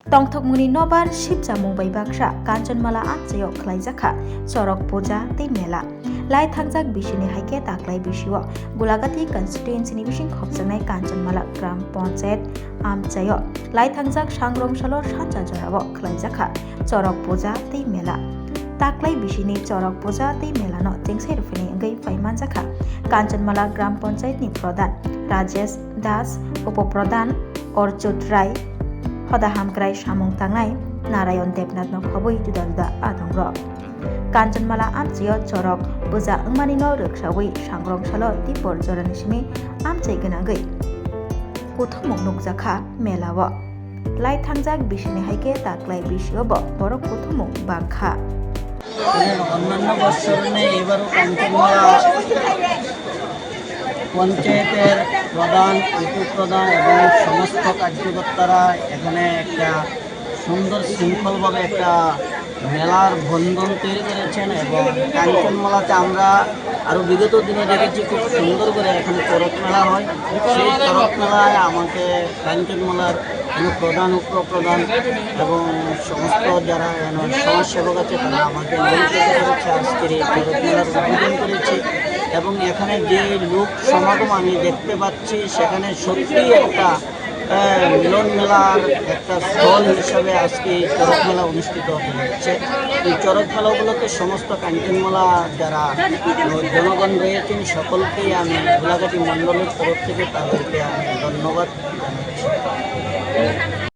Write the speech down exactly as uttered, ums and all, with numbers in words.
Tongthokmungni nobar sipchamung bai baksa Kanchanmala amchaio khwlaijakha chorok puja tei mela. Lai thangjak bisini hai khe taklai bisio Gulagati constituency ni bising khopjaknai Kanchanmala Gram Panchayat amchaio lai thangjak sangrong salo sancha jorao khwlaijakha chorok puja tei mela. Taklai bisini chorok puja tei mela no tengsai rwphini wngwi phai manjakha Kanchanmala Gram Panchayat ni Pradhan Rajesh Das, Upo Pradhan Orchut Rai, hoda hamkrai samung tangnai Narayon Debnath no khobwi juda juda adong rok. Kanchanmala amchaio chorok puja wngmani no rwksawi sangrong salo Tipor jorani simi amchai gwnangwi kuthumung nukjakha mela o. Lai thangjak bisini hai khe taklai bisio bo borok kuthumung bangkha. অন্যান্য বছর নেই, এবারও কাঞ্চনমালা পঞ্চায়েতের প্রধান, উপপ্রধান এবং সমস্ত কার্যকর্তারা এখানে একটা সুন্দর শৃঙ্খলভাবে একটা মেলার বন্ধন তৈরি করেছেন এবং কাঞ্চনমালাতে আমরা আরও বিগত দিনে দেখেছি খুব সুন্দর করে এখানে চড়ক মেলা হয়। সেই চড়ক মেলায় আমাকে কাঞ্চনমালার কোনো প্রধান, উপপ্রধান এবং সমস্ত যারা এখানে সমাজসেবক আছে তারা আমাকে নিমন্ত্রিত করেছে আজকের এই চড়ক মেলার উদ্বোধন করেছি। এবং এখানে যে লোক সমাগম আমি দেখতে পাচ্ছি সেখানে সত্যিই একটা আহ, মিলন মেলার একটা স্থল হিসাবে আজকে এই চড়ক মেলা অনুষ্ঠিত হতে যাচ্ছে। এই চড়ক মেলা উপলক্ষে সমস্ত কাঞ্চনমালা যারা, আহ, জনগণ রয়েছেন সকলকেই আমি গোলাঘাটি মণ্ডলের তরফ থেকে তাদেরকে আমি ধন্যবাদ জানাচ্ছি।